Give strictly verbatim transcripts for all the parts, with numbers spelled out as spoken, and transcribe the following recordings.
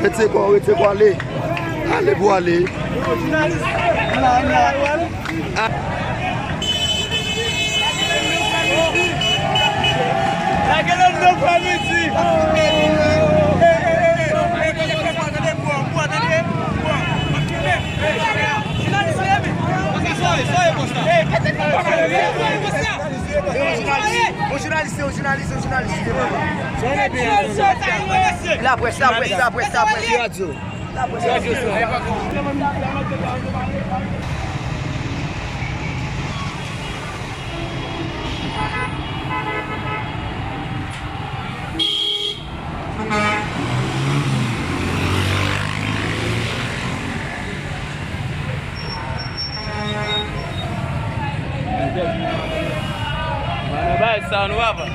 Retire kò w, retire kò w, ale. Ale pou ale. Lage l anndan, frè Midi. Jounalis, se yon jounalis, se yon jounalis. Laprès, laprès, laprès, laprès. Nan bagay sa nou pa pran.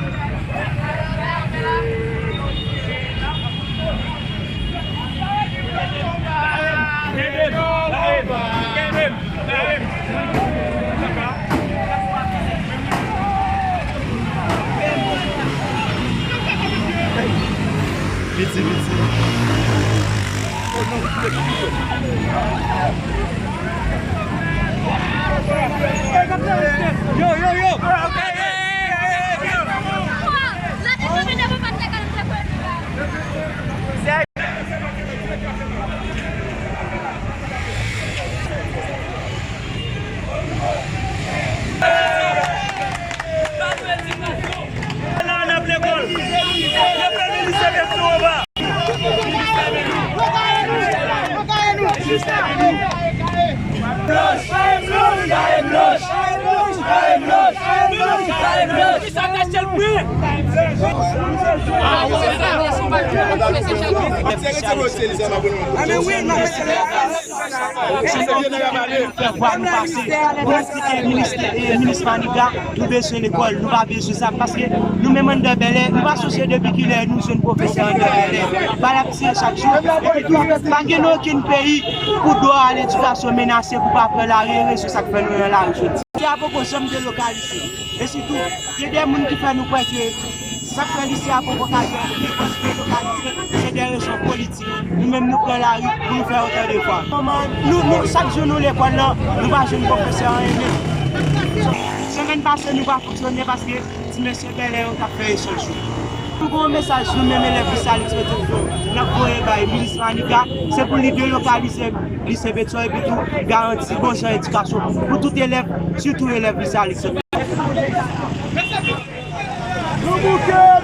Piti, piti. Yo, yo, yo. Fè vwa nou pase, pou kritike minis, eh, minis Maniga, nou bezwen lekòl, nou pa bezwen sa, paske nou menm anndan Bèlè, nou pa sonje depi kilè nou jwenn pwofesè anndan Bèlè. Bal ap tire chak jou, epi tou, pa gen okenn peyi pou dwa a ledikasyon menase pou pa pran lari, e rezon sa k fè nou nan lari jodi. Lise a poko janm delokalize. E sitou, gen de moun ki fè nou kwè ke sa k fè lise a poko ka delokalize, se de rezon politik. Nou menm nou pran lari pou nou fè yo tande vwa. Kòman nou, nou, chak jou nou lekòl lan, nou pa jwenn pwofesè anyen menm. Semèn pase nou pa fonksyone paske ti mesye Bèlè yo t ap fè echanj yo. Nou gen yon mesaj nou menm elèv Lise Alix Pétion n ap voye bay minis Maniga, se pou li delokalize lise Pétion epi tou garanti bon jan edikasyon pou tout elèv, sitou elèv Lise Alix. Nou bouke!